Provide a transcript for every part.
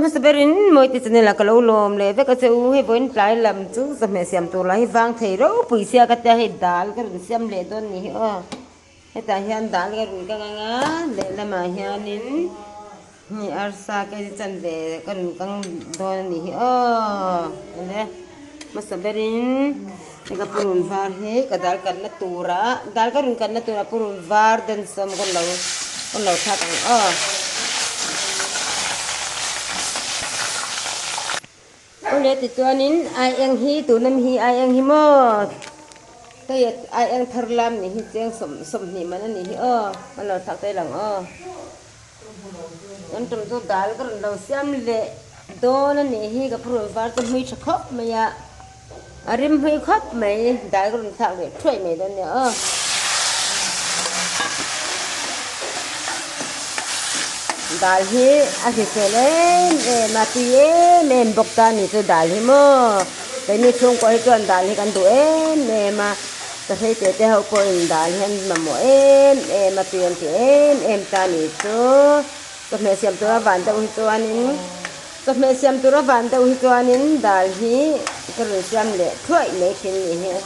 hmasa berin Mawite channel ah ka lo lawm leh vek a che u, hei vawiin tlai lam chu chawhmeh siam tur lah hi vang thei ropui sia ka tia hei dal ka rawn siam leh dawn ni hi aw, hetah hian dal ka rawn kang ang a lehlamah hianin hei arsa ka chan ve ka rawn kang dawn a ni hi aw awle hmasa berin hei ka purun var hi ka dal kanna turah dal ka rawn kanna turah purun var densawm ka lo. Kan lo thlak ang aw. Awle tichuanin ai eng hi tuna mi hi ai eng hi maw hei ai eng thar lam nih hi cheng sawm sawmhnih man a nih hi aw kan lo thlak tel ang aw. Kan tum chu dal ka rawn lo siam leh dawn a nih hi ka phurun var chu hmui tha khawp mai a. A rim hmui khawp mai, dai ka rawn thlak leh thuai mai dawn nia aw. Dal hi a hrisel em em a, tui em em bawk ta a ni chu dal hi maw. Keini chhungkua hi chuan dal hi kan duh em em a, ka hrei te te ho pawhin dal hi an mamawh em em a, tui an ti em em ta a ni chu. Chawhmeh siam tura van deuh hi chuanin. Chawhmeh siam tur a van deuh hi chuanin dal hi ka rawn siam leh thuaih mai thin ni hi.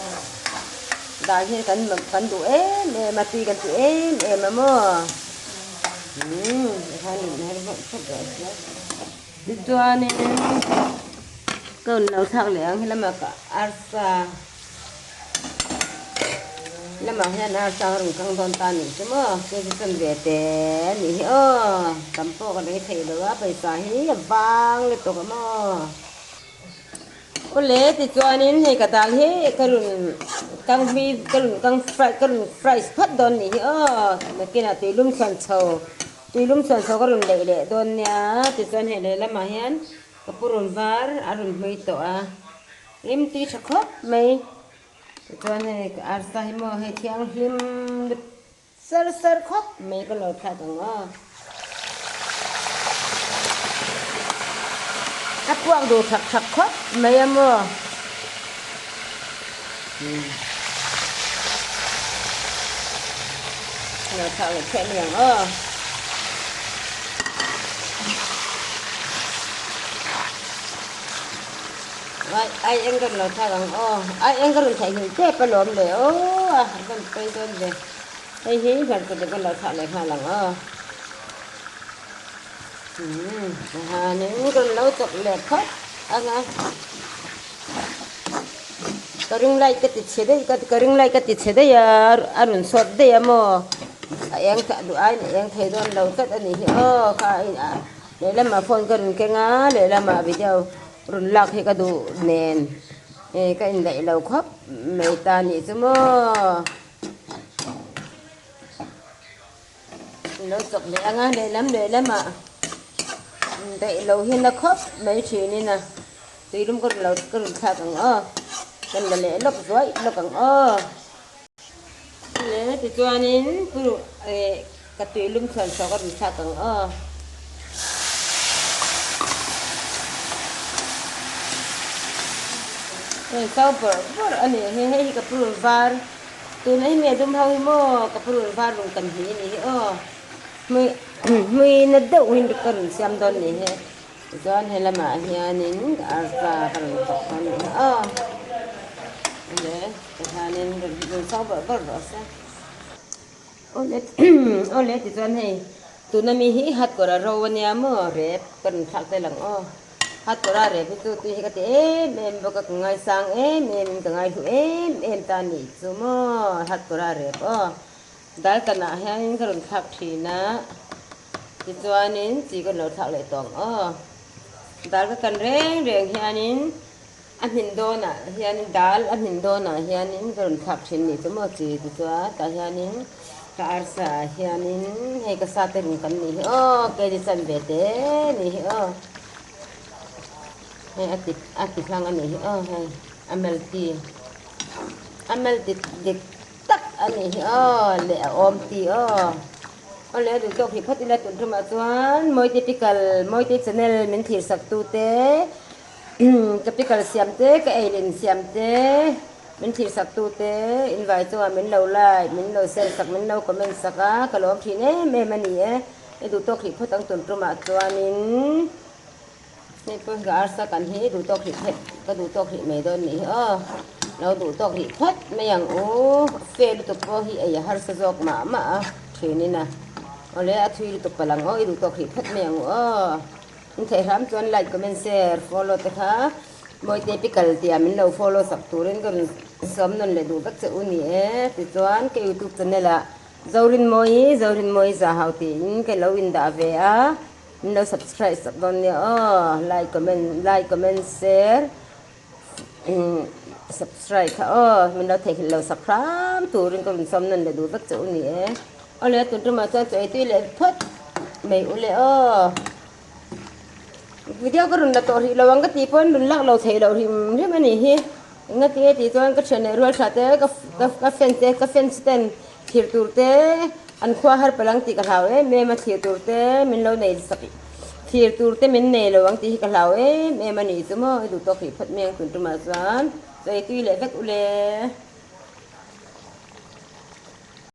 Dal hi kan kan duh em em a, tui kan ti em em a maw. Umm tikhan rawn her vawk vawk rawh se. Tichuanin ka rawn lo thlak leh ang helamah ka arsa. Lamah hian arsa ka rawn kang dawn ta a nih chu maw kei chu chuan ve te a nih hi aw tam pawh ka lei thei lo a pawisa hi a vang lutuk a maw awle tichuanin hei ka dal hi ka rawn kang hlui ka rawn kang fry ka rawn fry phawt dawn a nih hi aw nakinah tuilum chhuan chho tuilum chhuan chho ka rawn leih leh dawn nia tichuan hei lehlamah hian ka purun var a rawn hmui tawh a. Rim tui tha khawp mai. Tichuan hei arsa hi maw hei thianghlim sar sar khawp mai ka lo thlak ang aw. A puak duh thak thak khawp mai a maw. Lo thlak leh theuh mai ang aw. Ai eng ka rawn lo thlak ang aw. Ai eng ka rawn theih nghilh tep alawm le aw a rawn pawi dawn ve. Hei hi hmarcha te ka lo thlak leh nghal ang aw. Umm tihianin ka rawn lo chawk leh phawt ang a. Ka ring light ka ti chhe daih ka ring light ka ti chhe daih a a rawn sawt daih a maw. A eng duh aiin a eng thei dawn lo tlat a nih hi aw kha lehlamah phone ka rawn keng a lehlamah video Rawn lak hi ka duh nen eh ka indaih lo khawp mai ta nih chu maw. Lo chawk leh ang a lehlam lehlamah indaih lo hi na khawp mai thinin a tuilum ka rawn lo ka rawn thlak ang aw kan la leh lawk zuai lawk ang aw. Le tichuanin eh ka tuilum chhuan chhuah ka rawn thlak ang aw. Hei kau bawrh bawrh a ni hi hei hi ka purun var tuna hi mi a dum ho hi maw ka purun var rung kan hnih a ni hi aw hmui hmui na deuh hi ka rawn siam dawn ni hi tichuan helamah hianin ka arsa ka rawn chawk dawn ni hi aw le tihianin rawn sawi bawrh bawrh rawh se. Awle tichuan hei tuna mi hi hat kawr a ro ania maw rep ka rawn thlak tel ang aw hat kawr a rep hi chu tui hi ka ti em em bawk a ka ngaisang em em in ka ngaihlu em em ta nih chu maw hat kawr a rep aw dal kanah hianin ka rawn thlak thin a tichuanin chi ka rawn lo thlak leh tawh ang aw dal ka kan reng reng hianin. A hmin dawnah hianin dal a hmin dawnah hianin ka rawn thlak thin nih chu maw chi ti chuan tah hianin ka arsa ah hianin hei ka sa te rung kan nih hi aw kei chan ve te nih hi aw hei a ti a ti hlang a nih hi aw hei a melti a melti dik tak a nih hi aw leh a awm ti aw aw le a duh tawk hi phawt ila tun tumah chuan mawite pickle mawite channel min thlir sak tu te. Ka pickle siam te, ka eilin siam te, min thlir sak tu te, in vai chungah min lo like, min lo share sak, min lo comment sak a, ka lawm thin em em a ni e. I duh tawk hlih phawt ang tun tumah chuanin. Kei pawh arsa kan hi duh tawk hrih phet ka duh tawk hrih mai dawn nih hi aw. Lo duh tawk hrih phawt mai ang u. Fe lutuk pawh hi ei a harsa zawk mah mah a thinin a. Awle a thui lutuk palh ang aw i duh tawk hrih phawt mai ang u aw. In theih hram chuan like comment share follow te kha Mawite pickle tia min lo follow sak turin ka rawn sawm nawn leh duh vek che u ni e. Tichuan ka youtube channel ah Zorinmawi Zorinmawi Zahau tiin ka lo indah ve a. Min lo subscribe sak dawn nia aw like comment like comment share subscribe kha aw min lo theihnghilh lo sak hram turin ka rawn sawm nawn leh duh vek che u ni e awle tun tumah chuan chaw ei tui leh phawt mai u le aw video ka rawn la tawh rih lo ang ka tih pawn rawn lak lo theih loh hrim hrim a nih hi enga ti e tih chuan ka thian leh rual tha te ka ka fans te ka fans ten thlir tur te An khua har palang tih ka hlau em em a, thlir tur te min lo nei sak thlir tur te min nei lo ang tih hi ka hlau em em a nih chu maw, i duh tawk hrih phawt mai ang tun tumah chuan chawi tui leh vek u le.